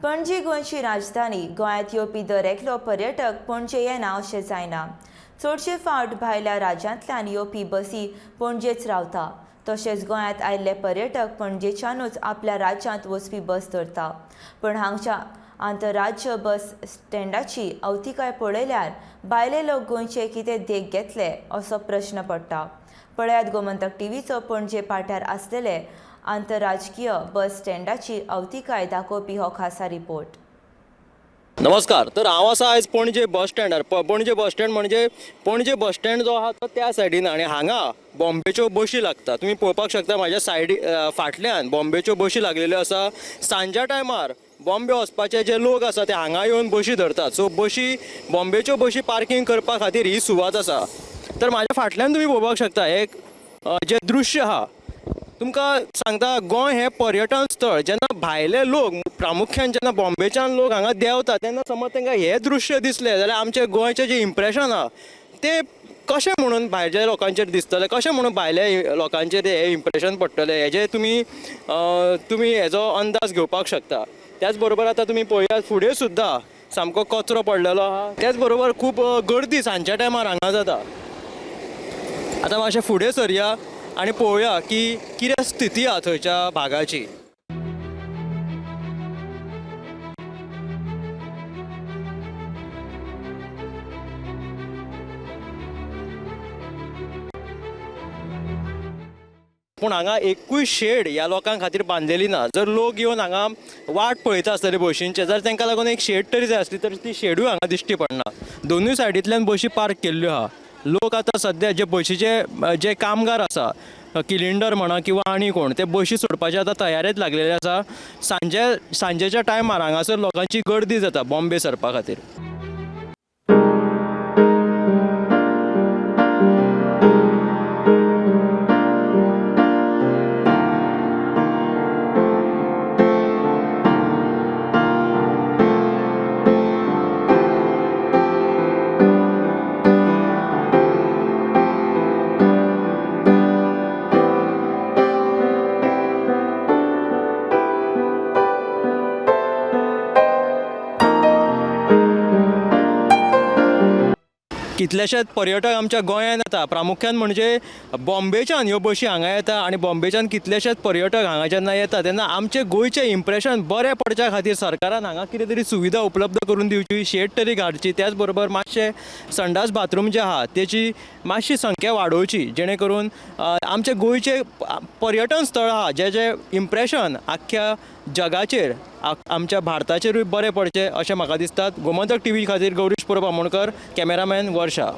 पणजी गोंयची राजधानी. गोंयांत येवपी दर एकलो पर्यटक पणजे येना अशें जायना. चडशे फावट भायल्या राज्यांतल्यान येवपी बसी पणजेच रावता. तशेंच गोंयांत आयिल्ले पर्यटक पणजेच्यानूच आपल्या राज्यांत वचपी बस धरता. पूण हांगच्या आंतरराज्य बस स्टँडाची अवतिकाय पळयल्यार भायले लोक गोंयचे कितें देख घेतले असो प्रश्न पडटा. पळयात गोमंतक टीव्हीचो पणजे पाट्यार आसलेले आंतरराजकीय बस स्टँडाची अवतिकाय दाखोवपी हो खासा रिपोर्ट. नमस्कार. तर हांव आसा आयज पणजे बस स्टँडार. पणजे बस स्टँड म्हणजे पणजे बस स्टँड जो आहा तो त्या सायडीन आनी हांगा बॉम्बेच्यो बशी लागता. तुमी पळोवपाक शकता म्हाज्या सायडी फाटल्यान बॉम्बेच्यो बशी लागलेल्यो आसा. सांज्या टायमार बॉम्बे वचपाचे जे लोक आसा ते हांगा येवन बशी धरतात. सो बशी बॉम्बेच्यो बशी पार्कींग करपा खातीर ही सुवात आसा. तर म्हाज्या फाटल्यान तुमी पळोवपाक शकता एक जें दृश्य आहा, तुमकां सांगता गोंय हें पर्यटन स्थळ. जेन्ना भायले लोक प्रामुख्यान जेन्ना बॉम्बेच्यान लोक हांगा देंवता तेन्ना समज तांकां हें दृश्य दिसलें जाल्यार आमचें गोंयचें जें इम्प्रेशन आहा तें कशें म्हणून भायल्या लोकांचेर दिसतलें, कशें म्हणून भायल्या लोकांचेर हें इम्प्रेशन पडटलें हेजें तुमी हेजो अंदाज घेवपाक शकता. त्याच बरोबर आतां तुमी पळयात फुडें सुद्दां सामको कचरो पडलेलो आहा. त्याच बरोबर खूब गर्दी सांजच्या टायमार हांगा जाता. आतां मातशें फुडें सरया आनी पळोवया की कितें स्थिती आहा थंयच्या भागाची. पूण हांगा एकूय शेड ह्या लोकां खातीर बांदलेली ना. जर लोक येवन हांगा वाट पळयता आसतले बशींचे, जर तांकां लागून एक शेड तरी जाय आसली तर ती शेडूय हांगा दिश्टी पडना. दोनूय सायडींतल्यान बशी पार्क केल्ल्यो आहा. लोक आतां सद्या जे बशीचे जे कामगार आसा, किलिंडर म्हणा किंवा आनी कोण, ते बशी सोडपाचे आतां तयारेंत लागलेले आसा. सांजेच्या टायमार हांगासर लोकांची गर्दी जाता बॉम्बे सरपा खातीर. कितलेशेच पर्यटक आमच्या गोंयांत येता, प्रामुख्यान म्हणजे बॉम्बेच्यान ह्यो बशी हांगा येता आनी बॉम्बेच्यान कितलेशेच पर्यटक हांगा जेन्ना येता तेन्ना आमचें गोंयचें इम्प्रेशन बरें पडच्या खातीर सरकारान हांगा कितें तरी सुविधा उपलब्ध करून दिवची, शेड तरी घालची. त्याच बरोबर मातशें संडास बाथरूम जे आहा तेची मातशी संख्या वाडोवची, जेणे करून आमचें गोंयचें पर्यटन स्थळ आहा जें जें इम्प्रेशन आख्ख्या जगाचेर आमच्या भारताचेरूय बरें पडचें अशें म्हाका दिसता. गोमंतक टीव्ही खातीर गौरीश परब आमोणकर, कॅमेरामॅन वर्षा.